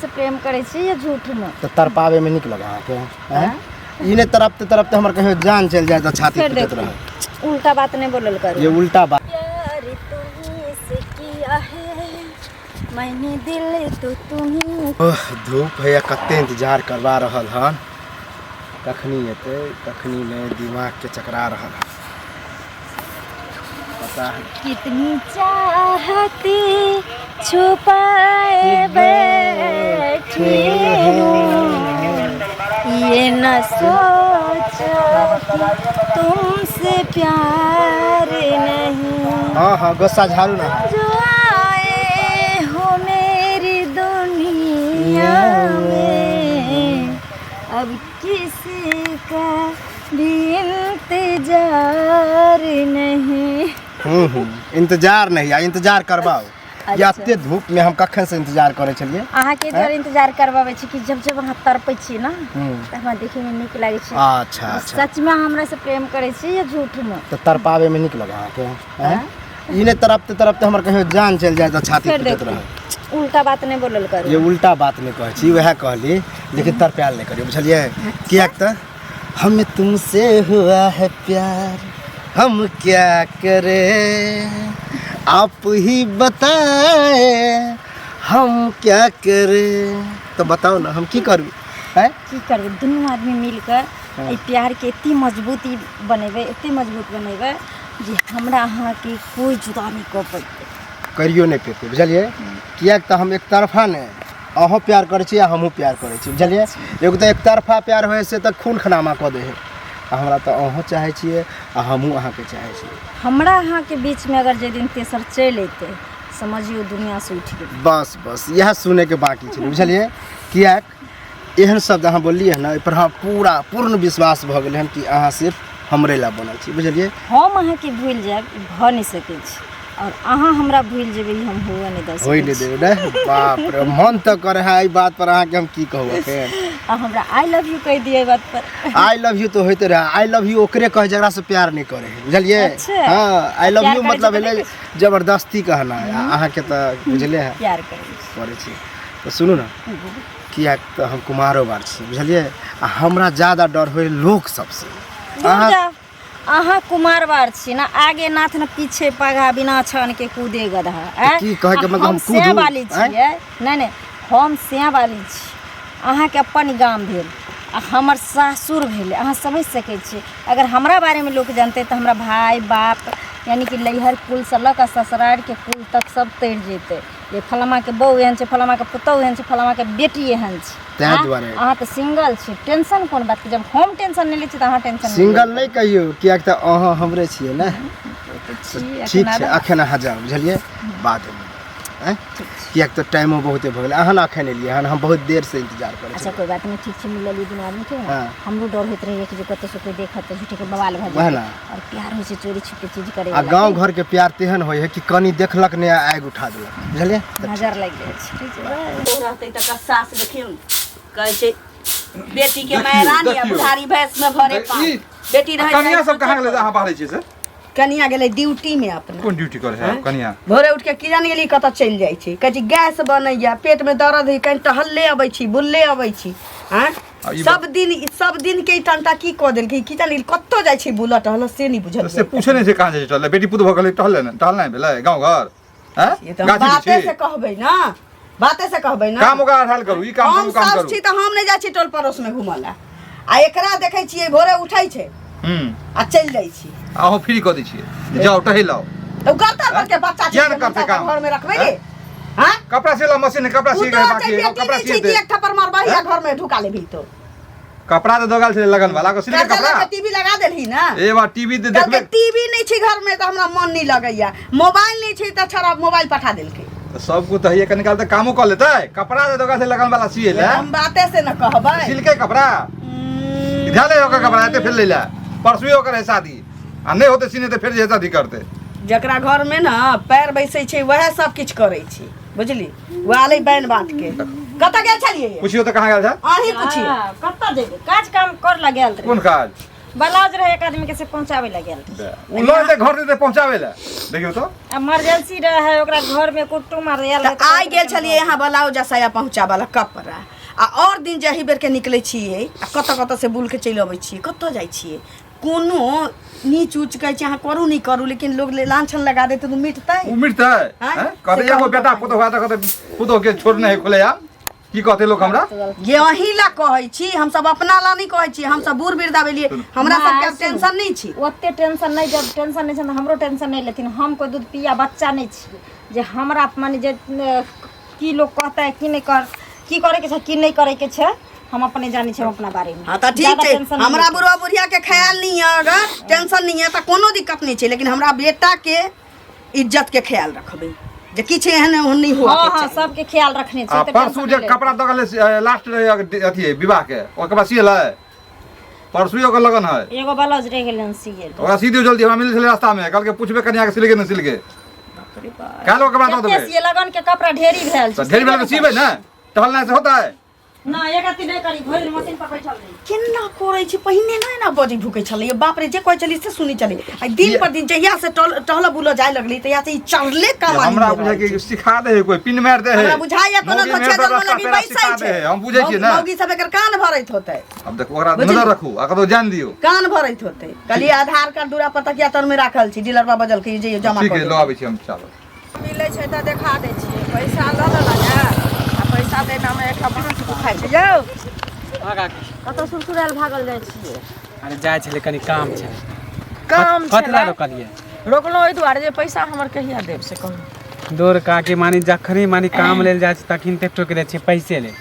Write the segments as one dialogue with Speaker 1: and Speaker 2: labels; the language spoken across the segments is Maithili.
Speaker 1: से प्रेम करै छी या झूठ में?
Speaker 2: तऽ तड़पाबैमे नीक लगै अहाँके? आँय? ई नहि तड़पते तड़पते हमर कहियो जान चलि जाय तऽ छाती
Speaker 1: फेर
Speaker 2: फुटैत
Speaker 1: देखू
Speaker 2: रहत।
Speaker 1: उल्टा बात नहीं बोलल करू।
Speaker 2: ये उल्टा बात।
Speaker 1: प्यार तुम्ही से किया है मैंने, दिल तो तुम्ही।
Speaker 2: ओह, धूप है, कते इंतजार करवा रहल हन, कखनी एतै कखनी नहि, दिमागके चकरा रहल हन, पता है।
Speaker 1: कितनी चाहती छुपाए बैठी हूँ, ये न सोचो कि तुमसे प्यार नहीं।
Speaker 2: हाँ हाँ, गुस्सा झाड़ू ना।
Speaker 1: जो आए हो मेरी दुनिया में, अब किसी का भी इंतजार नहीं।
Speaker 2: हूँ हूँ, इंतजार नहीं आ, इंतजार करवाओ या। एते धूप में हम कखन से इंतजार करै छलियै।
Speaker 1: अहाँके दुआरे इंतजार करवाबै छी कि जब जब अहाँ तड़पै छी ना, तऽ हमरा देखैमे नीक लागै छै।
Speaker 2: अच्छा अच्छा।
Speaker 1: सचमे हमरा से प्रेम करै छी या झूठ में?
Speaker 2: तऽ तड़पाबैमे नीक लगै अहाँके? आँय? ई नहि तड़पते तड़पते हमर कहियो जान चलि जाय तऽ छाती
Speaker 1: फेर
Speaker 2: फुटैत
Speaker 1: देखू
Speaker 2: रहत।
Speaker 1: उल्टा बात नहीं बोलल करू।
Speaker 2: ये उल्टा बात नहि कहै छी, वएह कहली, लेकिन तड़पायल नहि करियौ, बुझलियै? किएक तऽ हमें तुमसे हुआ है प्यार, हम क्या करे, आप ही बताए हम क्या करे। तऽ बताउ ने, हम की करू? आँय?
Speaker 1: की करबै? दुनू आदमी मिल कऽ एहि प्यारके एते मजबूती बनेबै, एते मजबूत बनेबै जे हमरा अहाँके कोइ जुदा नहि कऽ पेतै।
Speaker 2: करियो नहि पेतै, बुझलियै? किएक तऽ हम एकतरफा नहि, अहूँ प्यार करै छी आ हमहूँ प्यार करै छी, बुझलियै? एगो तऽ एकतरफा प्यार होइ से तऽ खून खनामा कऽ दै हइ, आ हमरा तऽ अहूँ चाहै छियै आ हमहूँ अहाँके चाहै छियै।
Speaker 1: हमरा अहाँके बीचमे अगर जाहि दिन तेसर चलि अयतै, समझियौ दुनिआँ से उठि गेलै।
Speaker 2: बस बस, इएह सुनैके बाँकी छलै, बुझलियै? किएक एहन शब्द अहाँ बोललियै हन, एहिपर हमरा पूरा पूर्ण विश्वास भऽ गेलै हन कि अहाँ सिर्फ हमरे लए बनल छी, बुझलियै?
Speaker 1: हम अहाँके भूलि जायब, ई भऽ नहि सकै छै, आओर अहाँ हमरा भूलि जेबै, ई हम हुअ नहि दऽ
Speaker 2: होइ
Speaker 1: सकै
Speaker 2: नहि
Speaker 1: छी।
Speaker 2: देबै ने। बाप रे, मन तऽ करे है एहि बात पर अहाँके हम की कहू एखन।
Speaker 1: आ हमरा I love you कहि दिअ एहि बात पर।
Speaker 2: I love you तऽ होइते रहै। I love you ओकरे कहै जकरा से प्यार नहि करे है, बुझलियै?
Speaker 1: अच्छा।
Speaker 2: हँ, I love
Speaker 1: प्यार
Speaker 2: यू
Speaker 1: करै छी
Speaker 2: मतलब
Speaker 1: तऽ
Speaker 2: भेलै
Speaker 1: नहि
Speaker 2: जबरदस्ती कहना है, आ अहाँके तऽ बुझले है।
Speaker 1: प्यार करै छी।
Speaker 2: करै छी तऽ सुनू ने, किएक तऽ हम कुमारो बार छी, बुझलियै? आ हमरा ज्यादा डर होइ लोक सबसँ।
Speaker 1: दूर
Speaker 2: अहाँ
Speaker 1: जाउ, अहाँ कुमारवार छी ना, आगे नाथ न पीछे पगा, बिना छान के कूदे गधा। आँय?
Speaker 2: की कहैके
Speaker 1: आ
Speaker 2: मतलब
Speaker 1: हम
Speaker 2: हम
Speaker 1: सएह
Speaker 2: कूदू?
Speaker 1: वाली
Speaker 2: आँय?
Speaker 1: छियै। नहि नहि, हम सएह वाली छी। अहाँके अपन गाम भेल आ हमर सासुर भेल। अहाँ समझि सकै छी, अगर हमरा बारेमे लोक जानतै तऽ हमरा भाय बाप, यानी कि नैहर कुलसँ लऽ कऽ ससुरारिके कुल तक सब तरि जेतै जे फलामाके बहू एहन छै, फलामाके पुतहु एहन छै, फलामाके बेटी एहन छै।
Speaker 2: ताहि
Speaker 1: आँय?
Speaker 2: दुआरे।
Speaker 1: अहाँ तऽ सिंगल छी, टेंशन कोन बातके? जब हम टेंशन नहि लै छी तऽ अहाँ टेंशन नहि
Speaker 2: सिंगल
Speaker 1: लिअ।
Speaker 2: नहि कहियौ, किएक तऽ अहाँ हमरे छियै ने।
Speaker 1: तऽ छी।
Speaker 2: ठीक
Speaker 1: एखन
Speaker 2: छै।
Speaker 1: आधा।
Speaker 2: अखन अहाँ जाउ, बुझलियै? बादमे आँय, किएक तऽ टाइमो बहुते भऽ गेलै। अहाँ ने अखन एलियै हन, हम बहुत देरसँ इंतजार करै
Speaker 1: अच्छा
Speaker 2: छी।
Speaker 1: कोइ बात नहि, ठीक छै, मिललियै दुनू आदमी, ठीक ने?
Speaker 2: हाँ।
Speaker 1: हमरो डर होइत रहैए कि जे कतऽसँ कोइ देखत तऽ झूठेके बवाल भऽ
Speaker 2: वएह
Speaker 1: जेतै।
Speaker 2: ने।
Speaker 1: आओर प्यार होइ छै चोरी छिपके चीज करे
Speaker 2: आ गाँव घरके प्यार तेहन होइ है कि कनि देखलक नहि आ आगि उठा देलक, बुझलियै? तऽ
Speaker 1: नजर लागि जाइ छै। ठीक छै, बाय।
Speaker 3: रहतै तकर सास देखियौ ने, कहै छै बेटी के माय रानी आ
Speaker 4: देखियौ।
Speaker 3: बुढ़ारी भैंस में भरे पान।
Speaker 4: ई
Speaker 3: बेटी रहै
Speaker 4: कनिया
Speaker 3: छै
Speaker 4: सब कहाँ गेलै जे अहाँ बाहरै छियै से?
Speaker 3: कनिया गेलै ड्यूटी में अपना।
Speaker 4: कोन ड्यूटी करै है कनिया?
Speaker 3: भोरे उठ के की जान गेली कतऽ चलि जाइ छै। कहै छै गैस बनैया, पेट में दर्द है, कनि टहलले अबै छी, बुलले अबै छी। आँय?
Speaker 4: आ ई
Speaker 3: सब दिन सब दिन के ई टंटा की कऽ देलकै की जान गेली, कतऽ जाइ छै बुलऽ टहलऽ से नहि बुझल।
Speaker 4: से पूछे नहि छै कहाँ जाइ छै टहले। बेटी पुत भऽ गेलै, टहले ने टहलनाइ भेलै गाँव घर? हैं?
Speaker 3: ये तऽ हम
Speaker 4: गाछी
Speaker 3: बाते
Speaker 4: बिरछी?
Speaker 3: से कहबै ना, बाते से कहबै ना।
Speaker 4: काम ओकरा हल करू, ई काम
Speaker 3: हम
Speaker 4: करू, काम
Speaker 3: सास
Speaker 4: करू।
Speaker 3: छी तऽ हम नहि जाइ छी टोल पड़ोस में घूमऽ लए, आ एकरा देखै छियै भोरे उठै छै आ चलि जाइ छी।
Speaker 4: अहूँ फ्री कऽ दै छियै जे जाउ टहलि आउ।
Speaker 3: तऽ ओ करता घर के बच्चा छै
Speaker 4: किया ने
Speaker 3: जे
Speaker 4: करतै
Speaker 3: हुनका
Speaker 4: काम?
Speaker 3: घर में रखबै
Speaker 4: हैं?
Speaker 3: गे? हाँ?
Speaker 4: कपड़ा सियला मशीन है, कपड़ा
Speaker 3: उ
Speaker 4: सिए
Speaker 3: तो
Speaker 4: के बाकी
Speaker 3: छै
Speaker 4: है,
Speaker 3: बेटी
Speaker 4: कपड़ा
Speaker 3: नहि
Speaker 4: सिए
Speaker 3: छै
Speaker 4: दे।
Speaker 3: कि एक थप्पड़ मारबही आ घर में ढुका लेबही तो।
Speaker 4: कपड़ा तऽ दगल छै लगन वाला को सिलके
Speaker 3: कर्जा
Speaker 4: कपड़ा।
Speaker 3: लऽ के टीवी लगा देलही ना।
Speaker 4: ए बा टीवी तऽ
Speaker 3: कहलकै
Speaker 4: देखबे।
Speaker 3: टीवी नहि छै घर में तऽ हमरा मन नहि लगैया, मोबाइल नहि छै तऽ छोड़ा मोबाइल पठा देलकै।
Speaker 4: तऽ सब कुछ तऽ हइए, कनी काल तऽ कामो कऽ लेतै। कपड़ा जे दगल छै लगन वाला सिए ले।
Speaker 3: हम बाते से न कहबै।
Speaker 4: सिलके कपड़ा ध्यान ले, ओकर कपड़ा एते फेर लै ले। परसुए ओकर है शादी, आ नहि होतै सीने तऽ फेर जे शादी करतै।
Speaker 3: जकरा घर में ना पैर बैसै छै वएह सब किछु करै छै, बुझली? वएह लै बैन बात के। कतऽ गेल छलियै?
Speaker 4: पुछियो तऽ कहाँ गेल छै।
Speaker 3: अहीं पुछियौ।
Speaker 1: हाँ, कतऽ जेबै, काज काम कर ला गेल रही।
Speaker 4: कोन काज?
Speaker 1: ब्लाउज रहे एक आदमी के से पहुंचावे ला गेल
Speaker 4: ओ लऽ जेतै घर जेतै पहुँचाबै लए देखियौ तऽ।
Speaker 1: इमरजेंसी रहे ओकरा घर में कुटुम आर आयल
Speaker 3: तऽ आइ गेल छलियै यहाँ ब्लाउज आ साया पहुँचाबऽ ला कपड़ा आ आओर दिन जे एहि बेरके निकलै छियै आ कतऽ कतऽ से बुलके चलि अबै छियै, कतऽ जाइ छियै? कोनो नीच ऊच कहै छै अहाँ करू नहि करू, लेकिन लोग लांछन लगा देतै तऽ मिटतै?
Speaker 4: ओ मिटतै?
Speaker 3: आँय?
Speaker 4: हैं? कहतै
Speaker 3: से
Speaker 4: एगो
Speaker 3: कहू
Speaker 4: बेटा
Speaker 3: तऽ।
Speaker 4: पुतोह हुआ तऽ कहतै पुतोह के छोड़ने है खुलेआम, की कहतै लोक हमरा?
Speaker 3: ये अहीं ला कहै छी, हमसब अपना ला नहि कहै छी। हमसब बूढ़ वृद्धा भेलियै, हमरा सबके आब टेंशन नहि छी।
Speaker 1: ओते टेंशन नहि, जब टेंशन नहि छै तऽ हमरो टेंशन नहि लेथिन। हम कोइ दूध पिया बच्चा नहि छियै जे हमरा माने जे की लोक कहतै की नहि कर, की करैके छै की नहि करैके छै, हम अपने जानै छियै हम अपना बारेमे।
Speaker 3: हाँ तऽ ठीक
Speaker 1: ज्यादा
Speaker 3: छै।
Speaker 1: टेंशन नहि
Speaker 3: हमरा
Speaker 1: लेथिन।
Speaker 3: बुढ़वा बुढ़िया के ख्याल नहीं है, अगर टेंशन नहीं है तऽ कोनो दिक्कत नहीं छै, लेकिन हमरा बेटा के इज्जत के ख्याल रखबै जे किछु एहन ओहन नहि हुआ।
Speaker 1: हाँ हाँ, सबके ख्याल रखने छै।
Speaker 4: आ
Speaker 1: तऽ
Speaker 4: परसू
Speaker 1: टेंशन
Speaker 4: जे
Speaker 1: नहि लेथिन।
Speaker 4: कपड़ा दऽ गेलै लास्ट रहै अथी विवाह के, ओकर बाद सिएलै? परसू ओकर लगन है।
Speaker 1: एगो ब्लाउज रहि गेलै हन सिए।
Speaker 4: ओकरा सी दियौ जल्दी। हमरा मिलल छलै रास्तामे, कहलकै पुछबै कनिया के सिलकै नहि सिलकै। काल्हि ओकर बाद दऽ
Speaker 1: कते
Speaker 4: देबै।
Speaker 1: सिए? लगन के कपड़ा ढेरी भेल छै।
Speaker 4: तऽ ढेर भेल तऽ सिबै ने, टहलनाइ से होतै?
Speaker 1: ना, एक अथी नहि करी, भरि दिन मशीन पर बैठल रही।
Speaker 3: केना करै छै? पहिने नहि ने बजै भुकै छलै। बाप रे, जे कहै छलै से सुनै छलै। आ दिन पर दिन जहिया से टहल बुलऽ जाय लगलै तहिया से ई चढ़ले कमानी
Speaker 4: हमरा
Speaker 3: भेल
Speaker 4: बुझाइ
Speaker 3: रहै
Speaker 4: कि
Speaker 3: छै।
Speaker 4: सिखा दे है, कोई पिन मारि दे है।
Speaker 3: हमरा बुझाइया कोनो
Speaker 4: मौगी
Speaker 3: धोछिया
Speaker 4: मेहर
Speaker 3: जन्म
Speaker 4: रास्ता
Speaker 3: लगी
Speaker 4: पेड़ा
Speaker 3: बैसै
Speaker 4: सिखा दे
Speaker 3: छै।
Speaker 4: है, हम बुझै छियै ने।
Speaker 3: मौगी सब एकर कान भरैत होतै।
Speaker 4: आब देखू, ओकरा
Speaker 3: बुझली?
Speaker 4: नजर रखू आ कतौ जान दियौ।
Speaker 3: कान भरैत होतै। कहलियै आधार कार्ड दूरा पर तकिया तर में राखल छै, डीलरबा बजलकै जे जमा
Speaker 4: ठीक
Speaker 3: कऽ
Speaker 4: है, लऽ
Speaker 3: देबै।
Speaker 4: आबै छी हम चावल।
Speaker 5: मिलै छै तऽ देखा दै छियै। पैसा लऽ लेलक हे आ पैसा दै नामे एकटा माथ दुखाइ छै यौ।
Speaker 6: हाँ काकी।
Speaker 1: कतऽ सुरसुरायल भागल जाइ छियै?
Speaker 6: अरे जाइ छलै, कनि काम छलै।
Speaker 5: काम
Speaker 6: कथी ला
Speaker 5: छलै?
Speaker 6: रोकलियै?
Speaker 5: रोकलहुँ एहि दुआरे जे पैसा हमर कहिया देब से कहू।
Speaker 6: दूर काकी, मानी जखनी मानी काम लेल जाइ छै तखन ते टोकि दै छियै पैसे ले।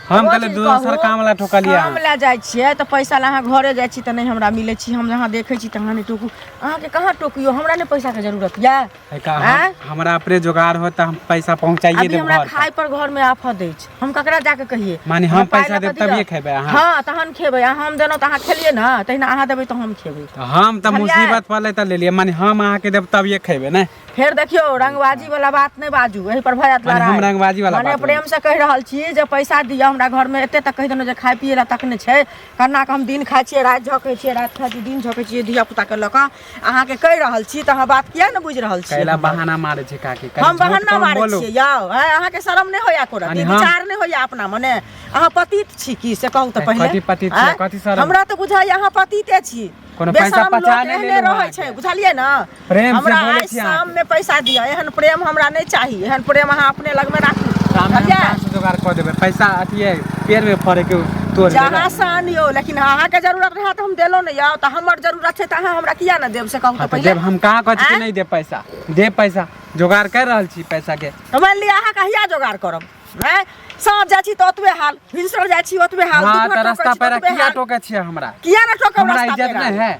Speaker 6: हम
Speaker 5: ओ
Speaker 6: कहलियै
Speaker 5: चीज
Speaker 6: दोसर
Speaker 5: कहू,
Speaker 6: काम ला ठोकलियै।
Speaker 5: काम लए जाइ छियै तऽ पैसा लए अहाँ घरे जाइ छी तऽ नहि हमरा मिलै छी। हम जहाँ देखै छी तहाँ नहि टोकू। अहाँके कहाँ टोकियौ? हमरा नहि पैसाके जरूरत यऽ? आँय?
Speaker 6: हमरा अपने जोगाड़ हो तऽ हम पैसा पहुँचाइए
Speaker 5: अभी
Speaker 6: देब
Speaker 5: हमरा
Speaker 6: घर पर।
Speaker 5: खाय पर घर में आफत अछि, हम ककरा जाके कहिए?
Speaker 6: माने हम
Speaker 5: हमरा पाइ
Speaker 6: पैसा
Speaker 5: लऽ कऽ
Speaker 6: देब तभिए
Speaker 5: दिअ।
Speaker 6: खेबै अहाँ?
Speaker 5: हाँ तहन खेबै। आ हम देलहुँ तऽ अहाँ खेलियै ने, तहिना अहाँ देबै तऽ हम खेबै।
Speaker 6: तऽ हम तऽ
Speaker 5: बुझलियै?
Speaker 6: मुसीबत पड़लै तऽ लेलियै, माने हम अहाँके देब तभिए खेबै ने?
Speaker 5: फेर देखियौ, रंगबाजी वाला बात नहि बाजू, एहि पर भऽ जायत
Speaker 6: माने हम
Speaker 5: लड़ाइ।
Speaker 6: रंगबाजी वाला
Speaker 5: माने
Speaker 6: बात
Speaker 5: प्रेम से कहि रहल छी जे पैसा दिअ। हमरा घर में एते तक कहि देलहुँ जे खाय पियै लए तक नहि छै। कन्ना कऽ हम दिन खाइ छियै राति झकै छियै, राति खाइ छियै दिन झकै छियै धिया पुता के लऽ कऽ। अहाँके कहि रहल छी तऽ अहाँ बात किया नहि बुझि रहल छियै?
Speaker 6: कैला बहाना मारै छै काकी? कनि
Speaker 5: हम
Speaker 6: झूठ
Speaker 5: बहाना
Speaker 6: कम
Speaker 5: मारै
Speaker 6: बोलू।
Speaker 5: छियै यौ? आँय, अहाँके शरम नहि होइया एको रत्ती?
Speaker 6: माने
Speaker 5: विचार नहि होइया अपना मने? अहाँ पतित छी की से कहू तऽ पहिले।
Speaker 6: कथी पतित छियै?
Speaker 5: आँय?
Speaker 6: कथी शरम?
Speaker 5: हमरा तऽ बुझाइया अहाँ पतिते छी।
Speaker 6: कोनो पैसा
Speaker 5: बेशरम
Speaker 6: पचा
Speaker 5: लोक
Speaker 6: नहि
Speaker 5: एहने
Speaker 6: लेलहुँ
Speaker 5: रहै
Speaker 6: अहाँके।
Speaker 5: छै, बुझलियै ने?
Speaker 6: प्रेम से
Speaker 5: हमरा
Speaker 6: बोलै
Speaker 5: आइ
Speaker 6: छी अहाँके।
Speaker 5: शाम मे पैसा दिअ। एहन प्रेम हमरा नहि चाही, एहन प्रेम अहाँ अपने लगमे राखू।
Speaker 6: शाम मे हम
Speaker 5: बुझलियै?
Speaker 6: कहाँ से जोगाड़ कऽ देबै पैसा? अथिये पेड़ मे फड़े के तोड़
Speaker 5: जहाँ
Speaker 6: लेबै।
Speaker 5: से आनियौ, लेकिन अहाँके जरूरत रहए तऽ हम देलहुँ नहि यौ, तऽ हमर जरूरत छै तऽ अहाँ हमरा किया नहि देब से कहू
Speaker 6: हाँ
Speaker 5: तऽ
Speaker 6: तऽ
Speaker 5: पहिले।
Speaker 6: देब। हम कहाँ कहै छी कि
Speaker 5: आँय?
Speaker 6: नहि देब पैसा? देब पैसा, जोगाड़ कर रहल छी पैसा के।
Speaker 5: तऽ मानि लिअ अहाँ कहिया जोगाड़ करब? आँय, साँझ जाइ छी तऽ ओतबे हाल, भिनसर जाइ छी ओतबे हाल,
Speaker 6: हाँ
Speaker 5: दुपहर
Speaker 6: तऽ
Speaker 5: टोकै
Speaker 6: रास्ता
Speaker 5: छी तऽ
Speaker 6: पेरा
Speaker 5: ओतबे
Speaker 6: किया
Speaker 5: हाल।
Speaker 6: टोकै छियै हमरा?
Speaker 5: किया ने टोकब?
Speaker 6: हमरा
Speaker 5: रास्ता
Speaker 6: इज्जत
Speaker 5: पेरा
Speaker 6: नहि है?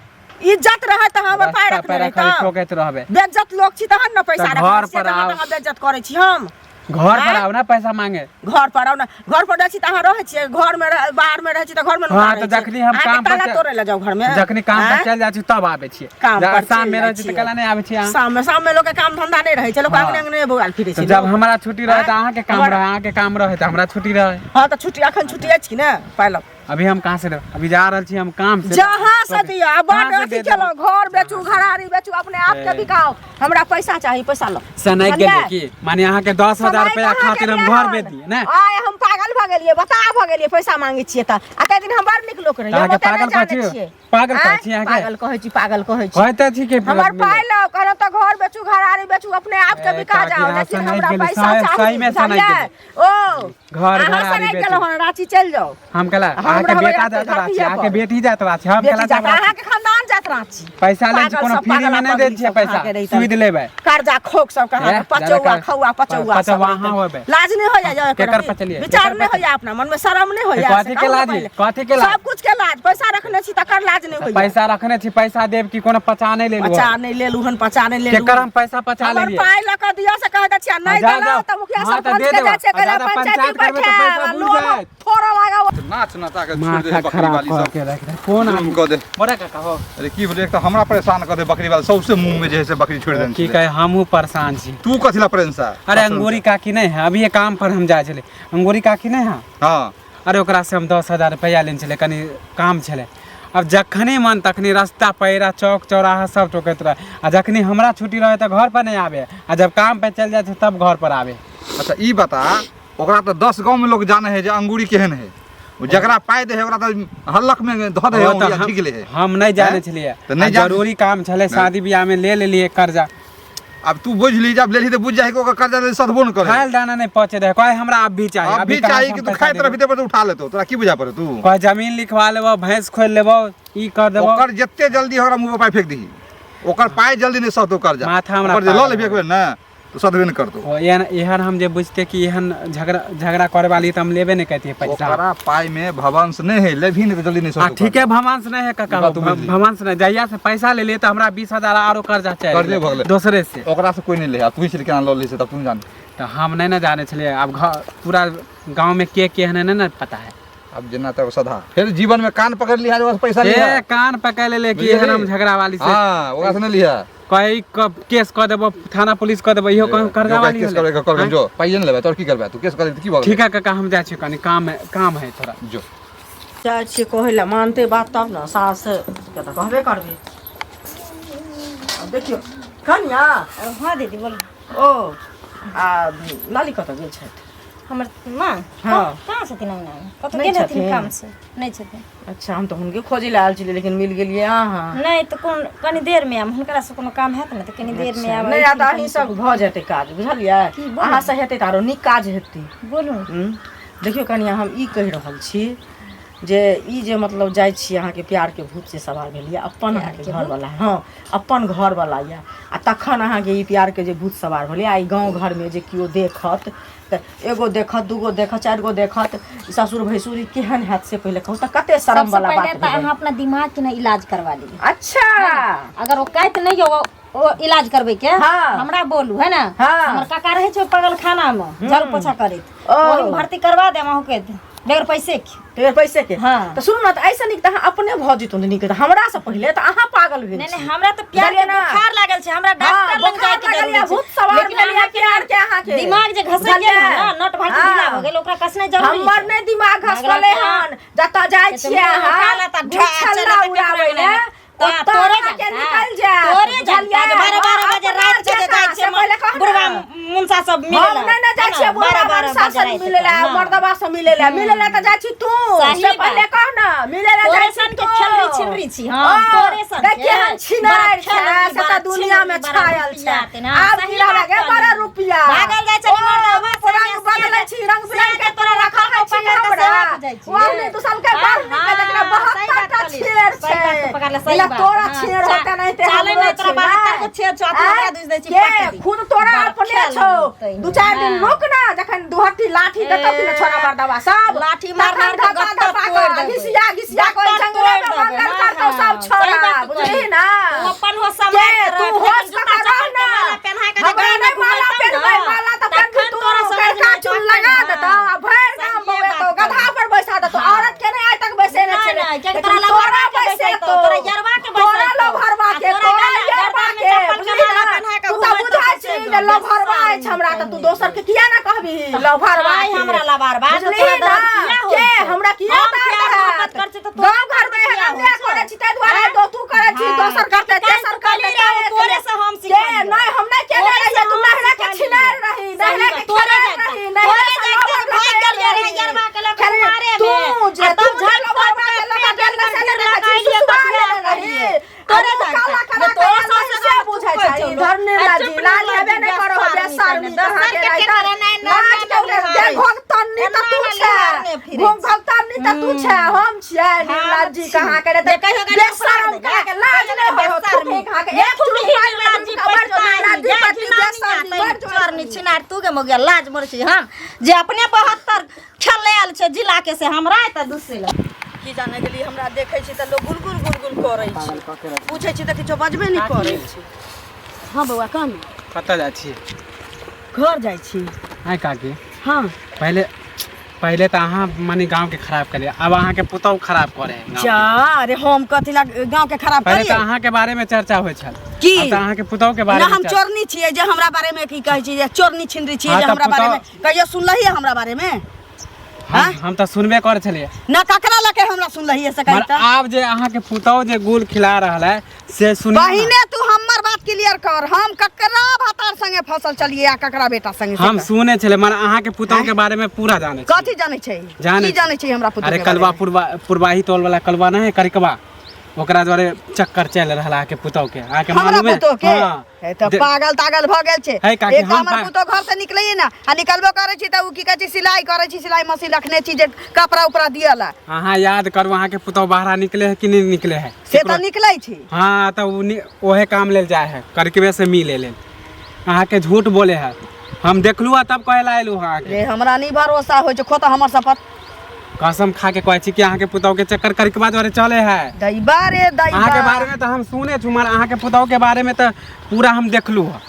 Speaker 5: इज्जत रहे तऽ हमर पाय
Speaker 6: रास्ता
Speaker 5: रखने
Speaker 6: पेरा खाली
Speaker 5: रहितहुँ।
Speaker 6: टोकैत रहबै।
Speaker 5: बेज्जत लोक छी तहन ने पैसा
Speaker 6: तऽ
Speaker 5: रखने
Speaker 6: घर
Speaker 5: छियै,
Speaker 6: पर
Speaker 5: तहन
Speaker 6: आउ।
Speaker 5: अहाँ बेज्जत करै छी हम।
Speaker 6: घर पर
Speaker 5: आँय?
Speaker 6: आउ ना पैसा मांगे।
Speaker 5: घर पर आउ ने। घर पर जाइ छी तऽ अहाँ रहै छियै घरमे, बाहरमे रहै छी तऽ घरमे नुका
Speaker 6: हाँ
Speaker 5: रहै
Speaker 6: तऽ
Speaker 5: छियै।
Speaker 6: जखनी हम
Speaker 5: अहाँके
Speaker 6: काम पर
Speaker 5: ताला तोड़ै लए जाउ घरमे?
Speaker 6: जखनी काम पर
Speaker 5: आँय?
Speaker 6: चलि जाइ छी तब आबै छियै।
Speaker 5: काम पर
Speaker 6: शाम
Speaker 5: चलि
Speaker 6: मे
Speaker 5: जाइ
Speaker 6: रहै छी तऽ
Speaker 5: छियै।
Speaker 6: केला नहि आबै छियै अहाँ?
Speaker 5: शाममे, शाममे लोकके काम धंधा नहि रहै छै, लोक
Speaker 6: हाँ।
Speaker 5: अंगने अंगने बौआल फिरै
Speaker 6: तऽ
Speaker 5: छै
Speaker 6: जब
Speaker 5: लोक।
Speaker 6: हमरा छुट्टी रहै तऽ
Speaker 5: आँय?
Speaker 6: अहाँके काम
Speaker 5: हमर-
Speaker 6: रहै, अहाँके काम रहै तऽ हमरा छुट्टी रहै।
Speaker 5: हाँ तऽ छुट्टी, अखन छुट्टी अछि कि ने? पाइ लऽ
Speaker 6: अभी हम कहाँ से देब? अभी जा रहल छी हम काम से।
Speaker 5: जहाँ से दिअ। आ
Speaker 6: कहाँ
Speaker 5: बड
Speaker 6: से
Speaker 5: अथी
Speaker 6: दे देब?
Speaker 5: केलहुँ, घर बेचू, घरारी बेचू, अपने आप के
Speaker 6: ए।
Speaker 5: बिकाउ, हमरा पैसा चाही, पैसा लो।
Speaker 6: सनकि
Speaker 5: बुझलियै?
Speaker 6: गेलियै की? माने अहाँके 10,000
Speaker 5: समय
Speaker 6: रुपया
Speaker 5: कहाँ
Speaker 6: खातिर हम
Speaker 5: गेलियै
Speaker 6: घर
Speaker 5: हन?
Speaker 6: बेच दियै ने?
Speaker 5: आइ हम पागल भऽ गेलियै, बता भऽ गेलियै, पैसा मांगै छियै तऽ। आ ताहि दिन हम बड़ नीक लोक रहियै,
Speaker 6: तऽ
Speaker 5: हम
Speaker 6: अहाँके
Speaker 5: ओते नहि
Speaker 6: पागल कहै
Speaker 5: जानै
Speaker 6: छी?
Speaker 5: छियै।
Speaker 6: पागल कहै
Speaker 5: आँय?
Speaker 6: छी अहाँके?
Speaker 5: पागल कहै छी, पागल कहै छी।
Speaker 6: कहैते छी कि
Speaker 5: हमर पाइ लौ, कहलहुँ तऽ घर बेचू, घरारी बेचू, अपने आप के
Speaker 6: ए,
Speaker 5: बिका
Speaker 6: काकी,
Speaker 5: जाओ,
Speaker 6: अहाँ
Speaker 5: लेकिन
Speaker 6: सनकि
Speaker 5: हमरा
Speaker 6: गेली,
Speaker 5: पैसा
Speaker 6: सही
Speaker 5: चाही,
Speaker 6: सहीमे सनकि
Speaker 5: बुझलियै?
Speaker 6: गेली।
Speaker 5: ओ
Speaker 6: घर
Speaker 5: अहाँ
Speaker 6: घरारी
Speaker 5: सनकि
Speaker 6: बेचू।
Speaker 5: गेलहुँ हन, राँची चलि जाउ।
Speaker 6: हम कहला
Speaker 5: हम
Speaker 6: अहाँके
Speaker 5: रहबै
Speaker 6: बेटा
Speaker 5: एतै
Speaker 6: जात राँची,
Speaker 5: धरतीये
Speaker 6: अहाँके
Speaker 5: पर।
Speaker 6: बेटी जात राँची, हम
Speaker 5: बेटी
Speaker 6: कहला
Speaker 5: जात,
Speaker 6: जाब राँची।
Speaker 5: अहाँके खानदान जात राँची।
Speaker 6: पैसा लै छी,
Speaker 5: पागल
Speaker 6: कोनो
Speaker 5: सब,
Speaker 6: फ्री मे
Speaker 5: पागल
Speaker 6: नहि दै
Speaker 5: पगली
Speaker 6: छियै
Speaker 5: सब
Speaker 6: पैसा,
Speaker 5: अहाँके रहितन।
Speaker 6: सुइद लेबै।
Speaker 5: कर्जा खोक सब के अहाँके
Speaker 6: ए,
Speaker 5: पचौआ
Speaker 6: जादा
Speaker 5: खौआ पचौआ सब
Speaker 6: पचौआ
Speaker 5: रहितन।
Speaker 6: अहाँ होबै।
Speaker 5: लाज नहि होइया यौ एको
Speaker 6: केकर
Speaker 5: रत्ती?
Speaker 6: पचलियै?
Speaker 5: विचार
Speaker 6: केकर
Speaker 5: नहि होइया अपना मन में? शरम नहि होइया?
Speaker 6: कथी
Speaker 5: से
Speaker 6: के
Speaker 5: कहू ने
Speaker 6: लाज?
Speaker 5: पहिले।
Speaker 6: कथी के लाज?
Speaker 5: सब कुछ के लाज। पैसा रखने छी तकर लाज नहि होइया?
Speaker 6: पैसा रखने छी, पैसा देब कि कोनो पचा नहि लेलहुँ?
Speaker 5: पचा नहि लेलहुँ हन, पचा नहि लेलहुँ।
Speaker 6: केकर हम पैसा पचा
Speaker 5: हमर
Speaker 6: लेलियै?
Speaker 5: पाइ लऽ कऽ दिअ से कह दै छियै। नहि
Speaker 6: जा,
Speaker 5: देलहुँ
Speaker 6: जा।
Speaker 5: तऽ मुखिया
Speaker 6: हाँ, तऽ
Speaker 5: सरपंच
Speaker 6: दे
Speaker 5: के
Speaker 6: देबऽ।
Speaker 5: जाइ छियै,
Speaker 6: आ
Speaker 5: कहै
Speaker 6: जादा
Speaker 5: पंचायती
Speaker 6: पंचायत करबै तऽ
Speaker 5: बैठायब
Speaker 6: पैसा
Speaker 5: आ
Speaker 6: बुझि
Speaker 5: लोन
Speaker 6: जायत।
Speaker 5: फोड़ऽ लागब।
Speaker 4: नाच नचा के छोड़ि दे
Speaker 6: माथा
Speaker 4: बकरी
Speaker 6: खराब
Speaker 4: वाली
Speaker 6: कऽ
Speaker 4: सब
Speaker 6: के राखि दे। कोन
Speaker 4: जुलुम
Speaker 6: आदमी?
Speaker 4: कऽ दे।
Speaker 6: मोरा काका हो।
Speaker 4: अरे की भेलै? एक तऽ हमरा परेशान कऽ दे बकरी वाली, सौंसे मुँह में जे है से बकरी छोड़ि देने
Speaker 6: की
Speaker 4: छलै।
Speaker 6: कहे, हमहूँ परेशान छी।
Speaker 4: तू कथी ला परेशान?
Speaker 6: अरे अंगूरी काकी नहि है? अभी ये काम पर हम जाइ छलै, अंगूरी काकी नहि है?
Speaker 4: हाँ।
Speaker 6: अरे ओकरा से हम 10,000 रुपैआ लेने छलै, कनि काम छलै। आब जखने मन तखने रास्ता पैरा चौक चौराहा सब टोकैत रहे आ जखनी हमरा छुट्टी रहे तऽ घर पर नहि आबे आ जब काम पे चलि जाइ छै तब घर पर आबे।
Speaker 4: अच्छा ई बता, ओकरा तऽ 10 गाँव में लोग जाने है जे अंगूरी केहन है। ओ जकरा पाइ दे है ओकरा तऽ हल्लक में धऽ दे है,
Speaker 6: ओ तऽ
Speaker 4: अंगूरी झिक ले है।
Speaker 6: हम नहि जानै
Speaker 4: हैं?
Speaker 6: छलियै।
Speaker 4: तऽ नहि
Speaker 6: आ जरूरी काम छलै, शादी बियाह में ले लेलियै कर्जा।
Speaker 4: अब तू बुझ ली, जब लेली तऽ बुझ जाही कि ओकर कर्जा ले सधबो न करे।
Speaker 6: खायल दाना नहि पचे रहे, कहे हमरा अब भी चाही।
Speaker 4: अब भी
Speaker 6: कहाँ
Speaker 4: चाही
Speaker 6: से
Speaker 4: कि
Speaker 6: हम
Speaker 4: तू
Speaker 6: पैसा
Speaker 4: खाइत
Speaker 6: देबै?
Speaker 4: रहबी तब उठा लेतो, तोरा की बुझा पड़े तू?
Speaker 6: कहे जमीन लिखवा लेबो, भैंस खोलि लेबो, ई कर देबो।
Speaker 4: ओकर जते जल्दी ओकरा मुंह पर पाइ फेंक दही, ओकर पाइ जल्दी नहि सधतो कर्जा।
Speaker 6: माथा हमरा
Speaker 4: ओकर जे लऽ
Speaker 6: पागल
Speaker 4: लेबही एक बेर ने तऽ सधबे नहि करतौ।
Speaker 6: ओ एहन एहन हम जे बुझते कि एहन झगड़ा झगड़ा करे वाली तऽ हम लेबे नहि करतियै पैसा।
Speaker 4: ओकरा पाइ में भवंश नहि है, लेबही नहि तऽ जल्दी नहि
Speaker 6: आ
Speaker 4: सधतो।
Speaker 6: ठीक है, भवांश नहीं है काका,
Speaker 4: ई बात तू बुझली।
Speaker 6: भवांश नहीं। जहिया से पैसा ले लिए तऽ हमरा 20,000 आरो कर्जा चाही।
Speaker 4: कर्जे भऽ गेलै।
Speaker 6: दोसरे से।
Speaker 4: ओकरा से कोई नहि ले, आब तू छली केना लऽ लै से तब तू जान।
Speaker 6: तऽ हम नहि ने जानै छलियै। आब घर पूरा गाँव में के केहन है नहि ने पता है।
Speaker 4: अब जेना तब सधा फिर जीवन में कान पकड़ लिहा, ओकरा से पैसा लिहा।
Speaker 6: ए कान पकड़ ले कि
Speaker 4: बुझलियै?
Speaker 6: एहन हम झगड़ा वाली से।
Speaker 4: हाँ, ओकरा से नहीं लिहा।
Speaker 6: कही केस कऽ देबो, थाना पुलिस कऽ देबो, इहो कहूँ कर्जा
Speaker 4: जो
Speaker 6: वाली
Speaker 4: केस
Speaker 6: होलै।
Speaker 4: करबे कर,
Speaker 6: आँय?
Speaker 4: जो पाइए नहीं लेबे तोर की करबे तू? केस कर की भऽ
Speaker 6: ठीक है काका, हम जाइ छी, कनी काम है, काम है थोड़ा।
Speaker 4: जो
Speaker 5: जाइ छियै कहै लए, मानतै बात तब ने, सास के तऽ कहबे करबै। आब देखियौ कनिया।
Speaker 1: हाँ दीदी बोलू।
Speaker 5: ओ आ लाली कतऽ गेल छथि?
Speaker 1: हमर माँ?
Speaker 5: हाँ।
Speaker 1: कहाँ छथिन? अंगना में कतौ
Speaker 5: नहि
Speaker 1: गेल हथिन
Speaker 5: छथिन?
Speaker 1: काम से नहि छथिन।
Speaker 5: अच्छा, हम तऽ हुनके खोजै लए आयल छलियै, लेकिन मिल गेलियै अहाँ।
Speaker 1: नहि तऽ कोन कनी देर में आयब, हुनकरा से कोनो काम हैत ने तऽ कनी देर में आयब।
Speaker 5: नहि आ तऽ अहीं सब भऽ जेतै काज, बुझलियै?
Speaker 1: की बोलू?
Speaker 5: अहाँ से हेतै तऽ आरो नीक काज हेतै।
Speaker 1: बोलू।
Speaker 5: देखियौ कनिया, हम ई कहि रहल छी जे ई जे मतलब जाइ छी अहाँके प्यारके भूत से सवार भेल यऽ अपन अहाँके घरवला, हँ अपन घरवला यऽ, आ तखन अहाँके ई प्यारके जे भूत सवार भेलै, आ ई गाँव घरमे जे केओ देखत तऽ एगो देखत, दूगो देखत, चारि गो देखत, ई ससुर भैंसुर ई केहन हैत से पहिले कहू तऽ कते शरम
Speaker 1: सबसे
Speaker 5: वाला
Speaker 1: पहिले
Speaker 5: बात
Speaker 1: तऽ
Speaker 5: भेलै।
Speaker 1: अहाँ अपना दिमाग के ने इलाज करवा लिअ।
Speaker 5: अच्छा।
Speaker 1: अगर ओ काइत नहि यऽ ओ इलाज करबै के,
Speaker 5: हाँ।
Speaker 1: हमरा बोलू है ना।
Speaker 5: हाँ।
Speaker 1: हमर काका रहै छै पागल खाना में झाड़ू पोछा करैत,
Speaker 5: ओ।
Speaker 1: ओहिमे भर्ती करवा देब अहूँके बगैर पैसे के।
Speaker 5: बगैर पैसे के?
Speaker 1: हाँ।
Speaker 5: तऽ सुनू ने, तऽ ऐसे नीक तऽ अहाँ अपने भऽ जेतौ ने नीक, तऽ हमरा से पहिले तऽ अहाँ पागल भेल
Speaker 1: नहीं
Speaker 5: छी।
Speaker 1: नहीं, हमरा तऽ प्यार के
Speaker 5: बुझलियै ना?
Speaker 1: बुखार लागल छै, हमरा
Speaker 5: हाँ,
Speaker 1: डॉक्टर लग
Speaker 5: बुखार
Speaker 1: जाय के
Speaker 5: लागल
Speaker 1: जरूरी
Speaker 5: या
Speaker 1: छै।
Speaker 5: भूत सवार
Speaker 1: लेकिन
Speaker 5: भेल या
Speaker 1: अहाँके
Speaker 5: प्यार के अहाँके।
Speaker 1: दिमाग जे घसक गेल
Speaker 5: बुझलियै?
Speaker 1: ने, नट भाटी
Speaker 5: हाँ।
Speaker 1: ढीला भऽ गेल, ओकरा कसनाइ जरूरी
Speaker 5: हमर
Speaker 1: छै।
Speaker 5: नहि दिमाग
Speaker 1: झगड़ा
Speaker 5: घसकलै
Speaker 1: के-
Speaker 5: हन, जतऽ जाइ
Speaker 1: से
Speaker 5: छियै
Speaker 1: मुँह
Speaker 5: अहाँ
Speaker 1: उठा लेता, ढा,
Speaker 5: गुच्छल्ला
Speaker 1: चलता
Speaker 5: उड़ाबै
Speaker 1: केकरो
Speaker 5: लए,
Speaker 1: अंगना। तऽ
Speaker 5: ओतऽ
Speaker 1: तोरे
Speaker 5: अहाँके
Speaker 1: जनता,
Speaker 5: निकलि जायत,
Speaker 1: तोरे जनता
Speaker 5: बुझलियै?
Speaker 1: जे 12-12
Speaker 5: हाँ,
Speaker 1: बजे
Speaker 5: अपना
Speaker 1: राति के जे
Speaker 5: जेकाँ,
Speaker 1: जाइ छियै
Speaker 5: से पहिले कहू
Speaker 1: बुढ़वा
Speaker 5: ने।
Speaker 1: मुनसा सब मिले
Speaker 5: हम नहि ने जाइ छियै बुढ़वा मनसा सब मिलै लए, मर्दबा सब मिलै लए, मिलै लए तऽ जाइ छी तू,
Speaker 1: सही
Speaker 5: से
Speaker 1: बात।
Speaker 5: पहिले कह ने, मिलै लए
Speaker 1: तोरे
Speaker 5: जाइ छी
Speaker 1: सन के
Speaker 5: तू।
Speaker 1: खेलरी छिनरी छी हम,
Speaker 5: ओ,
Speaker 1: तोरे सन
Speaker 5: देख
Speaker 1: के।
Speaker 5: केहन छिनारि
Speaker 1: बड़ा
Speaker 5: छै,
Speaker 1: खेलरी,
Speaker 5: से तऽ
Speaker 1: बड़ा
Speaker 5: दुनिया में
Speaker 1: छिनरी, बड़ा
Speaker 5: छायल छै।
Speaker 1: रुपैआ तेना।
Speaker 5: आब
Speaker 1: सही
Speaker 5: की रहबै
Speaker 1: बात
Speaker 5: गे,
Speaker 1: कहली।
Speaker 5: बड़ा रुपैआ।
Speaker 1: भागल जाइ छली
Speaker 5: ओ,
Speaker 1: मर्दबा से,
Speaker 5: रंग बदलै छी, रंग बिरंग के
Speaker 1: तोरा रखल
Speaker 5: रखै छी
Speaker 1: पकड़ के
Speaker 5: हमरा।
Speaker 1: सेवा बुझै छी।
Speaker 5: ओ नहि दूसलकै,
Speaker 1: हाँ,
Speaker 5: बाहर निकलि
Speaker 1: हाँ,
Speaker 5: एकरा
Speaker 1: सही बात
Speaker 5: 72 टा
Speaker 1: कहली।
Speaker 5: छेड़
Speaker 1: सही बात
Speaker 5: छै।
Speaker 1: पकड़ले, सही
Speaker 5: इला
Speaker 1: बात।
Speaker 5: तोरा
Speaker 1: हाँ,
Speaker 5: छेड़ होते नहीं ते
Speaker 1: चाले
Speaker 5: हमरो
Speaker 1: नहि तोरा
Speaker 5: छै,
Speaker 1: 72 गो छेड़ छौ, आ तू
Speaker 5: आँय?
Speaker 1: हमरा दुसि दै छी,
Speaker 5: के
Speaker 1: पट दी।
Speaker 5: खुद तोरा
Speaker 1: बड़ा
Speaker 5: अपने
Speaker 1: खेल
Speaker 5: छौ,
Speaker 1: होतै।
Speaker 5: 2-4 दिन
Speaker 1: हाँ।
Speaker 5: रुक ना, जखन दुहट्टी लाठी देतौ कि ने छोरा मर्दवा सब,
Speaker 1: लाठी मार
Speaker 5: तखन
Speaker 1: मार के
Speaker 5: धपा
Speaker 1: गत्तर
Speaker 5: धपा
Speaker 1: तोड़ि
Speaker 5: कऽ
Speaker 1: देबै।
Speaker 5: घिसिया घिसिया कऽ
Speaker 1: गत्तर
Speaker 5: जंगले में
Speaker 1: तोड़ि देबै,
Speaker 5: मंगल
Speaker 1: हाँ,
Speaker 5: करतौ सब
Speaker 1: हाँ,
Speaker 5: छोरा,
Speaker 1: सही बात तू
Speaker 5: बुझलिही
Speaker 1: कहली।
Speaker 5: ना?
Speaker 1: तू अपन होश
Speaker 5: के
Speaker 1: सम्हारि के
Speaker 5: तू
Speaker 1: रख,
Speaker 5: होश
Speaker 1: लेकिन
Speaker 5: कऽ
Speaker 1: जूता
Speaker 5: रह
Speaker 1: चप्पल के
Speaker 5: ना।
Speaker 1: माला पेन्हा के जे
Speaker 5: हमरा
Speaker 1: गाँव में
Speaker 5: नहि माला
Speaker 1: घुमेतौ
Speaker 5: पेन्हबै,
Speaker 1: ने,
Speaker 5: माला तऽ पेन्हबी
Speaker 1: तखन
Speaker 5: तू,
Speaker 1: तोरा समझ में
Speaker 5: करिका
Speaker 1: एतौ,
Speaker 5: चूल लगा
Speaker 1: हाँ।
Speaker 5: देतौ, आ भरि गाम
Speaker 1: सहिए
Speaker 5: बौएतौ,
Speaker 1: बात
Speaker 5: गधा
Speaker 1: कहली।
Speaker 5: पर बैसा देतौ।
Speaker 1: हाँ।
Speaker 5: औरत के नहि आइ तक बैसेने
Speaker 1: नहि,
Speaker 5: छलै,
Speaker 1: नहि, कियाकि
Speaker 5: लेकिन
Speaker 1: तोरा
Speaker 5: तोरा
Speaker 1: लभरवा के बैसेतौ,
Speaker 5: बैसेतौ,
Speaker 1: तोरा यरवा के
Speaker 5: तोरा
Speaker 1: बैसेतौ,
Speaker 5: लभरवा
Speaker 1: आ
Speaker 5: के,
Speaker 1: तोरा
Speaker 5: तोरा
Speaker 1: गला
Speaker 5: यरवा
Speaker 1: गर्दन में
Speaker 5: के,
Speaker 1: चप्पल के
Speaker 5: बुझलिही
Speaker 1: माला
Speaker 5: ना?
Speaker 1: पेन्हा के
Speaker 5: तू तऽ
Speaker 1: घुमेतौ
Speaker 5: बुझै
Speaker 1: सौंसे
Speaker 5: छी जे
Speaker 1: गाँव,
Speaker 5: लभरवा
Speaker 1: बेसारी
Speaker 5: अछि हमरा, तऽ तू
Speaker 1: कहीं।
Speaker 5: दोसर के किया ने कहबही लभरवा
Speaker 1: आइ
Speaker 5: के?
Speaker 1: हमरा लभरवा, तऽ
Speaker 5: बुझलिही
Speaker 1: तोरा
Speaker 5: ना?
Speaker 1: दर्द किया होइ
Speaker 5: के
Speaker 1: छौ?
Speaker 5: हमरा किया
Speaker 1: हम
Speaker 5: दर्द
Speaker 1: प्यार
Speaker 5: हैत?
Speaker 1: मोहब्बत करै छी तऽ तोरा
Speaker 5: गाँव घर में
Speaker 1: दर्द
Speaker 5: एहन
Speaker 1: किया
Speaker 5: अन्याय
Speaker 1: होइ छौ?
Speaker 5: करै छी ताहि दुआरे
Speaker 1: आँय?
Speaker 5: तो तू करै छी,
Speaker 1: हाँ।
Speaker 5: दोसर करतै,
Speaker 1: काल्हि
Speaker 5: तेसर
Speaker 1: तू कहली
Speaker 5: करतै,
Speaker 1: रहे,
Speaker 5: के
Speaker 1: तोरे से हम
Speaker 5: के
Speaker 1: सिखलियौ।
Speaker 5: नहि, हम नहि केने
Speaker 1: तोरे
Speaker 5: रहियै,
Speaker 1: से
Speaker 5: तू
Speaker 1: हम
Speaker 5: नहरा के
Speaker 1: सिखलियौ।
Speaker 5: छिनारि रही,
Speaker 1: सही
Speaker 5: नहरा
Speaker 1: बात,
Speaker 5: के
Speaker 1: तोरे
Speaker 5: खेनारि
Speaker 1: जागता,
Speaker 5: रही, नहरा
Speaker 1: तोरे
Speaker 5: से
Speaker 1: जागता
Speaker 5: लभर
Speaker 1: भागि
Speaker 5: लऽ
Speaker 1: गेलियै
Speaker 5: के
Speaker 1: रहे यरवा के लऽ के
Speaker 5: खेलने।
Speaker 1: कुमारे
Speaker 5: तू
Speaker 1: में।
Speaker 5: जे
Speaker 1: आ
Speaker 5: तू
Speaker 1: तब
Speaker 5: जे
Speaker 1: झट
Speaker 5: लभरवा
Speaker 1: पट
Speaker 5: के लऽ के
Speaker 1: पेट
Speaker 5: गेल रहे से
Speaker 1: गंभीर
Speaker 5: नहि देखै छी,
Speaker 1: लगाइए
Speaker 5: सुसुआ
Speaker 1: तकिया
Speaker 5: लेने रही।
Speaker 1: करिए। तोरे
Speaker 5: आ
Speaker 1: जागता,
Speaker 5: काला
Speaker 1: जे
Speaker 5: करा
Speaker 1: तोरा
Speaker 5: के
Speaker 1: सासु
Speaker 5: से
Speaker 1: गाम
Speaker 5: बुझै
Speaker 1: चुप
Speaker 5: छै।
Speaker 1: छौ
Speaker 5: इधर
Speaker 1: लोक।
Speaker 5: नहि
Speaker 1: आ
Speaker 5: लाजी,
Speaker 1: चुप
Speaker 5: लाज
Speaker 1: नहि
Speaker 5: हेबे नहि करौ,
Speaker 1: बेसारनी
Speaker 5: बेसारनी
Speaker 1: कने।
Speaker 5: कहाँ
Speaker 1: दोसर
Speaker 5: के
Speaker 1: के
Speaker 5: रहै।
Speaker 1: केकरा नहि
Speaker 5: लाज के
Speaker 1: नहि
Speaker 5: उठे,
Speaker 1: नहि
Speaker 5: घोघतन्नी तऽ तू
Speaker 1: एना
Speaker 5: छै,
Speaker 1: नहि फिरै छै।
Speaker 5: घोघतन्नी तऽ तू छै, हम छियै निर्लाज जी कहाँ के रहै।
Speaker 1: जे कहियो गाली
Speaker 5: बेशरम
Speaker 1: उखाड़
Speaker 5: कहाँ के लाज नहि होइ हो,
Speaker 1: बेशर्मी।
Speaker 5: थूकी कहाँ के, एक चुटकी पानि मे
Speaker 1: लाजी
Speaker 5: डुबका मरि जो, निर्लाजी पति बेशर्मी, मरि जो।
Speaker 1: चोरनी छिनार तू के मौगिया लाज मरै छी हम जे अपने 72 खेलने आयल छै जिला के से हमरा एतऽ दूसरे लग
Speaker 3: की जाने गेली, हमरा देखै छी तऽ लोक गुलगुल गुलगुल करै छै, पूछै छी तऽ किछो बजबे नहि करै छै। हँ बौआ, कह ने।
Speaker 6: कतऽ जाइ छियै?
Speaker 3: घर जाइ छी।
Speaker 6: आँय काकी?
Speaker 3: हँ।
Speaker 6: पहिले पहिले तऽ अहाँ माने गाँवके खराब करियै, आब अहाँके पुतहु खराब करे है गाँवके।
Speaker 3: जा अरे, हम कथी ला गाँव के खराब
Speaker 6: पहिले तऽ
Speaker 3: करियै?
Speaker 6: अहाँके बारे में चर्चा होइ छल।
Speaker 3: की?
Speaker 6: आब तऽ अहाँके पुतहु के बारे
Speaker 3: ना
Speaker 6: में
Speaker 3: हम चोरनी छियै जे हमरा बारे में की कहै छी जे चोरनी छिनरी छियै?
Speaker 6: हाँ,
Speaker 3: जे
Speaker 6: तऽ
Speaker 3: हमरा बारे में
Speaker 6: पुतहु-
Speaker 3: कहियो सुनलही हमरा बारे में?
Speaker 6: हम तऽ सुनबे करै छलियै।
Speaker 3: ना ककरा लके हमरा सुनलही से कही
Speaker 6: मगर
Speaker 3: त
Speaker 6: आब जे अहाँके पुतहु जे गुल खिला रहल है से सुनियौ ना।
Speaker 3: पहिने तू हमर बात क्लियर कर, हम ककरा भातार संगे फसल चलिए आ ककरा बेटा संगे से
Speaker 6: हम
Speaker 3: कर।
Speaker 6: सुने छलियै, मगर अहाँके पुतहु के बारे में पूरा जानै छी।
Speaker 3: कथी जानै छै?
Speaker 6: जानै
Speaker 3: की जानै छै हमरा पुतहु
Speaker 6: अरे
Speaker 3: के बारे
Speaker 6: कलवा
Speaker 3: में?
Speaker 6: पुरवा पुरवाही टोल वाला कलवा नहीं है करिकवा, ओकरा द्वारे चक्कर चलि रहल अहाँके पुतहु के। अहाँके
Speaker 3: हमरा
Speaker 6: मालूम है?
Speaker 3: पुतोह के?
Speaker 6: हाँ।
Speaker 3: हे तऽ पागल तागल भऽ गेल छै।
Speaker 6: है काकी,
Speaker 3: एक तऽ
Speaker 6: हम
Speaker 3: हमर पुतोह घर से निकलैये ना, आ निकलबो करै छी तऽ उ की कहै छै सिलाई करै छी, सिलाई मशीन रखने छी जे कपड़ा उपड़ा दियला।
Speaker 6: अहाँ याद करू, अहाँके पुतोह बाहर निकले है कि नहीं निकले है?
Speaker 3: से तऽ निकलै छी।
Speaker 6: हाँ, तऽ उ ओहे काम लेल जाए है, करकबे से मिले लेल। अहाँके झूठ बोले है, हम देखलू है तब कहे ला एलू अहाँके।
Speaker 3: रे हमरा नहीं भरोसा होइ छै, खोता हमर शपथ।
Speaker 6: कसम खा के कहै छी कि अहाँके पुतोह के चक्कर करकबा द्वारे चले है।
Speaker 3: दैबा रे दैबा।
Speaker 6: अहाँके बारे में तऽ हम सुने छु, मगर अहाँके पुतोह के बारे में तऽ पूरा हम देखलू है।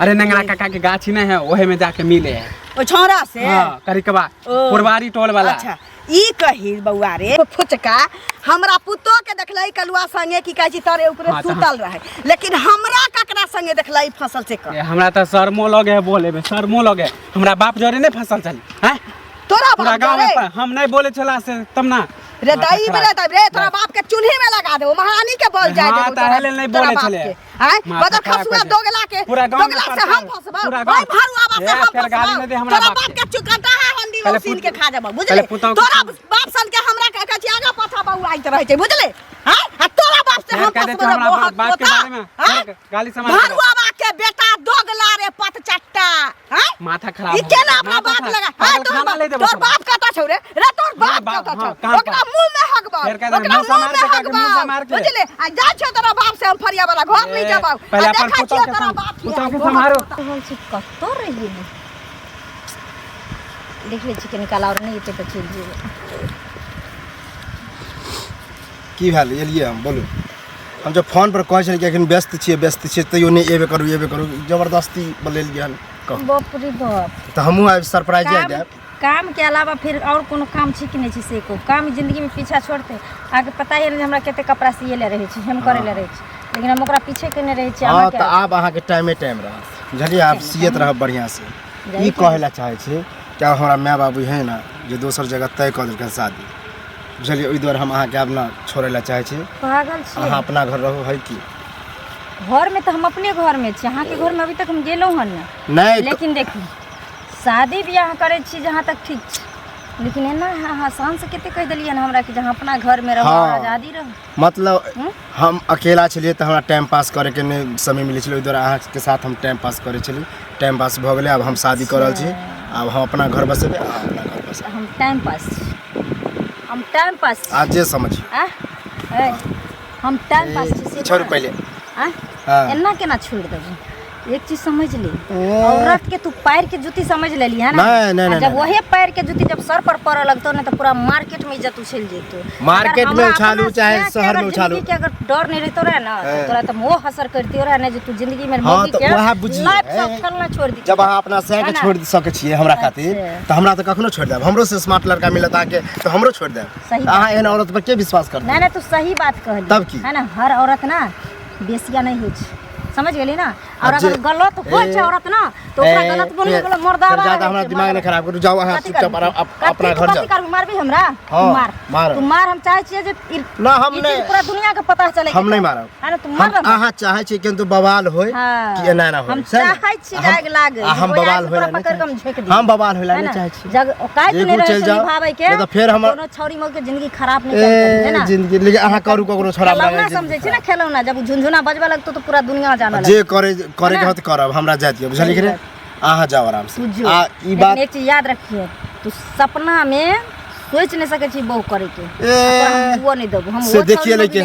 Speaker 6: अरे नंगरा काका के गाछी नहीं है, ओहे में जाके मिले है।
Speaker 3: ओ छौड़ा से?
Speaker 6: हाँ, करिकबा,
Speaker 3: ओ।
Speaker 6: पुरवारी टोल वाला।
Speaker 3: अच्छा, ई कही बौआ रे फुचका, हमरा पुतोह के देखलै कलुआ संगे की कहै छी तरे ऊपरे
Speaker 6: हाँ, तऽ
Speaker 3: सुतल रहे, लेकिन हमरा ककरा संगे देखलै फसल से कह?
Speaker 6: ए, हमरा तऽ शर्मो लगे है बोले में, शर्मो लगे है। हमरा बाप जरे नहीं फसल चली हैं?
Speaker 3: तोरा
Speaker 6: पूरा
Speaker 3: बाप
Speaker 6: गाँव में
Speaker 3: जरे?
Speaker 6: हम नहीं बोले छला से तब ना।
Speaker 3: रे
Speaker 6: माथा
Speaker 3: दाई
Speaker 6: खराब।
Speaker 3: रे दाई रे, तोरा बाप के चूल्हे में लगा देबो, महारानी के बल जाय
Speaker 6: हाँ,
Speaker 3: देबो
Speaker 6: तऽ हेले नहीं
Speaker 3: तोरा
Speaker 6: बोले
Speaker 3: बाप
Speaker 6: छले।
Speaker 3: के। आँय?
Speaker 6: माथा
Speaker 3: बदर
Speaker 6: खराब
Speaker 3: खसुआ
Speaker 6: कर दे।
Speaker 3: दोगला के,
Speaker 6: पूरा गाँव में
Speaker 3: दोगला से
Speaker 6: प्रचार।
Speaker 3: हम फंसबो।
Speaker 6: पूरा
Speaker 3: ओए
Speaker 6: गाँव।
Speaker 3: भरुआबा से
Speaker 6: ए,
Speaker 3: हम
Speaker 6: फेर गाली
Speaker 3: फंसबो।
Speaker 6: नहीं दे हमरा
Speaker 3: तोरा
Speaker 6: बाप
Speaker 3: बाप
Speaker 6: के।
Speaker 3: के चुकता है हंडी
Speaker 6: पहले
Speaker 3: मशीन के खा जाबो, बुझले?
Speaker 6: पहले पुतहु के
Speaker 3: तोरा बाप सन के हमरा के कहै छी आगा पाछा बौआइत रहै छै, बुझले? आँय? आ तोरा बाप से
Speaker 6: फेर
Speaker 3: हम
Speaker 6: कह दे
Speaker 3: फंसबो
Speaker 6: छौ
Speaker 3: रे
Speaker 6: हमरा
Speaker 3: बोहक
Speaker 6: बाप के
Speaker 3: पोता।
Speaker 6: बारे में।
Speaker 3: आँय?
Speaker 6: फेर गाली समाज के।
Speaker 3: भरुआबा के बेटा दोगला रे पतचट्टा। आँय?
Speaker 6: माथा खराब
Speaker 3: ई
Speaker 6: हो गेल।
Speaker 3: केना अपना
Speaker 6: माथा
Speaker 3: बाप
Speaker 6: खराब।
Speaker 3: लगा?
Speaker 6: पागल
Speaker 3: आँय, तोर
Speaker 6: खाना
Speaker 3: बाप-
Speaker 6: ले देबो
Speaker 3: तोर
Speaker 6: तोरा।
Speaker 3: बाप कतऽ छौ रे? रे तोर
Speaker 6: हाँ,
Speaker 3: बाप
Speaker 6: बाप,
Speaker 3: कतऽ
Speaker 6: हाँ,
Speaker 3: छौ?
Speaker 6: कान
Speaker 3: ओकरा
Speaker 6: पर।
Speaker 3: मुँह में हकबौ,
Speaker 6: फेर कह दे,
Speaker 3: ओकरा
Speaker 6: मुँह से
Speaker 3: मुँह
Speaker 6: मार
Speaker 3: में
Speaker 6: के काके, मुँह से
Speaker 3: हकबौ,
Speaker 6: मार के।
Speaker 3: बुझले? आ जाइ छौ तोरा बाप से हम फरिया वाला घर नहि
Speaker 6: ए,
Speaker 3: जेबौ। आ
Speaker 6: पहिले अपन
Speaker 3: देखै
Speaker 6: पुतहु
Speaker 3: छियौ
Speaker 6: के
Speaker 3: तोरा बाप
Speaker 6: पुतहु के
Speaker 3: बहुत
Speaker 6: सम्हारो।
Speaker 1: रहल छी कतऽ रहि गेलै? देख लै छी कनी काल आओर, नहि एतै तऽ चलि जेबै।
Speaker 2: की भेल एलियै हम? बोलू। हम जब फोन पर कहै छलियै कि एखन व्यस्त छियै, व्यस्त छियै, तैयो नहि एबे करू, एबे करू, जबरदस्ती बोलेलियै हन। कहू।
Speaker 1: बाप रे बाप।
Speaker 2: तऽ हमहूँ आबि सरप्राइज आबि
Speaker 1: काम
Speaker 2: जायब।
Speaker 1: काम के अलावा फिर और कोनो काम छै कि नहि छै से कहू? काम जिंदगी में पीछा छोड़ते अहाँके पता ही नहि हमरा कते कपड़ा सिए ले रहै छै, हेम करे ले रहै छै, लेकिन हम ओकरा पीछे केने रहै छी।
Speaker 2: हँ,
Speaker 1: अहाँके
Speaker 2: तऽ आब अहाँके टाइमे टाइम रहत, बुझलियै? आब सियत रहब बढ़िआँसँ। ई कहै लए चाहै छी कि आब हमरा माय बाबू है ने जे दोसर जगह तय कऽ देलकै शादी, बुझलियै? ओहि दुआरे हम अहाँके आब ने छोड़ै लए चाहै छी।
Speaker 1: पागल छी।
Speaker 2: अहाँ अपना घर रहू है की?
Speaker 1: घर में तऽ हम अपने घर में छी, अहाँके घर में अभी तक हम गेलहुँ हन ने।
Speaker 2: नहि।
Speaker 1: लेकिन देखू, शादी बियाह करै छी जहाँ तक ठीक छै, लेकिन एना अहाँ शान से कते कहि देलियै हन हमरा कि जहाँ अपना घर में रहू,
Speaker 2: हाँ।
Speaker 1: आजादी रहू।
Speaker 2: मतलब
Speaker 1: हम्म?
Speaker 2: हम अकेला छलियै तऽ हमरा टाइम पास करैके नहि समय मिलै छलै, ओहि दुआरे अहाँके साथ हम टाइम पास करै छलियै। टाइम पास भऽ गेलै, आब हम शादी कऽ रहल छी, आब हम अपना घर बसेबै, अहाँ अपना घर बसेबै।
Speaker 1: हम टाइम पास छी, हम टाइम पास छी।
Speaker 2: आ जे समझियौ।
Speaker 1: आ ए, हम टाइम पास छी से
Speaker 2: छोड़ू
Speaker 1: ना।
Speaker 2: पहिले।
Speaker 1: आ
Speaker 2: हाँ।
Speaker 1: एना केना छोड़ि देबै? एक चीज समझ ले, औरत के तू पैर के जूती समझ लेली है ना?
Speaker 2: नहीं, नहीं,
Speaker 1: आ
Speaker 2: नहीं,
Speaker 1: जब
Speaker 2: नहीं।
Speaker 1: वही पैर के जूती जब सर पर पड़े लगतो ना, तो पूरा मार्केट में इज्जत उछल जेतो।
Speaker 2: मार्केट
Speaker 1: अगर
Speaker 2: में
Speaker 1: हमरा
Speaker 2: उछालू,
Speaker 1: अपना
Speaker 2: चाहे
Speaker 1: सिया के
Speaker 2: शहर में
Speaker 1: अगर
Speaker 2: उछालू।
Speaker 1: जिंदगी के अगर डर नहीं रहतो रहे ना, तो
Speaker 2: हाँ।
Speaker 1: तोरा तो मोह हसर करती रहे ना जे तू जिंदगी में
Speaker 2: हाँ,
Speaker 1: मौगी
Speaker 2: तो
Speaker 1: के
Speaker 2: वएह बुझिए।
Speaker 1: लाइफ सब खेलना छोड़ दी।
Speaker 2: जब अहाँ अपना सह के
Speaker 1: है ना?
Speaker 2: छोड़ सकै छियै हमरा खातिर,
Speaker 1: अच्छा।
Speaker 2: तऽ हमरा तऽ कखनो छोड़ि देब। हमरो से स्मार्ट लड़का मिलत अहाँके तऽ हमरो छोड़ि देब।
Speaker 1: सही बात।
Speaker 2: अहाँ एहन औरत पर के विश्वास करतै?
Speaker 1: नहीं नहीं, तू सही बात कहली।
Speaker 2: तब की?
Speaker 1: है ना, हर औरत ना बेसिया नहीं होइ छै, समझ गेली ना? और
Speaker 2: आ जे-
Speaker 1: अगर गलत होइ छै
Speaker 2: ए,
Speaker 1: औरत ना, तो ओकरा
Speaker 2: ए,
Speaker 1: गलत बोलने
Speaker 2: फेर-
Speaker 1: वाला मर्दावा
Speaker 2: फेर ज्यादा
Speaker 1: रहै
Speaker 2: हमरा
Speaker 1: छै,
Speaker 2: दिमाग नहि
Speaker 1: मर्दावा।
Speaker 2: खराब करू, जाउ अहाँ
Speaker 1: कथी
Speaker 2: चुपचाप
Speaker 1: करबी?
Speaker 2: आराम
Speaker 1: कथी
Speaker 2: अपना
Speaker 1: तू
Speaker 2: घर
Speaker 1: कथी
Speaker 2: जाउ।
Speaker 1: करबी? मारबी हमरा? तू
Speaker 2: हाँ,
Speaker 1: मार।
Speaker 2: मारब।
Speaker 1: तू मार, हम चाहै छियै जे
Speaker 2: ना, हम
Speaker 1: ई चीज
Speaker 2: नहि-
Speaker 1: पूरा दुनिया के पता चले।
Speaker 2: हम नहि मारब।
Speaker 1: है ना, तू
Speaker 2: हम
Speaker 1: मार ना।
Speaker 2: अहाँ चाहै छी किन्तु बवाल होय
Speaker 1: हाँ।
Speaker 2: कि एना एना होय,
Speaker 1: हम
Speaker 2: सही ने?
Speaker 1: चाहै छी
Speaker 2: आ
Speaker 1: जे आगि लागै।
Speaker 2: आ हम
Speaker 1: ओहि
Speaker 2: बवाल
Speaker 1: आगि
Speaker 2: होय
Speaker 1: तोरा
Speaker 2: ला नहि
Speaker 1: पकड़ि कऽ हम
Speaker 2: चाहै
Speaker 1: झोंकि
Speaker 2: छी।
Speaker 1: दियै।
Speaker 2: हम बवाल होय ला
Speaker 1: है
Speaker 2: नहि
Speaker 1: ना?
Speaker 2: चाहै छी।
Speaker 1: जग औकात
Speaker 2: जे
Speaker 1: नहि
Speaker 2: एगो
Speaker 1: रहै
Speaker 2: चलि
Speaker 1: छै
Speaker 2: जाउ,
Speaker 1: निभाबै के,
Speaker 2: नहि तऽ फेर हमर-
Speaker 1: कोनो छौरी मौगी के जिंदगी खराब नहि करतै, है
Speaker 2: ए
Speaker 1: ना?
Speaker 2: जिंदगी, लेकिन अहाँ करू ककरो छोड़ा
Speaker 1: खेलौना समझै छी ना, खेलौना जब झुनझुना बजबे लगतौ तऽ पूरा दुनिया जाने
Speaker 2: जे करे करे के होत करब, हमरा जाय दियौ, बुझलियै कि नहि? अहाँ जाउ आराम से।
Speaker 1: तू जो।
Speaker 2: आ ई
Speaker 1: लेकिन
Speaker 2: बात
Speaker 1: एक चीज याद रखिए, तू सपना में सोच नहीं सकै छी बहु करे के।
Speaker 2: ए,
Speaker 1: तोरा हम हुओ नहीं देबो, हम
Speaker 2: से
Speaker 1: ओ
Speaker 2: देखिए
Speaker 1: छौरी
Speaker 2: लेके
Speaker 1: मौगी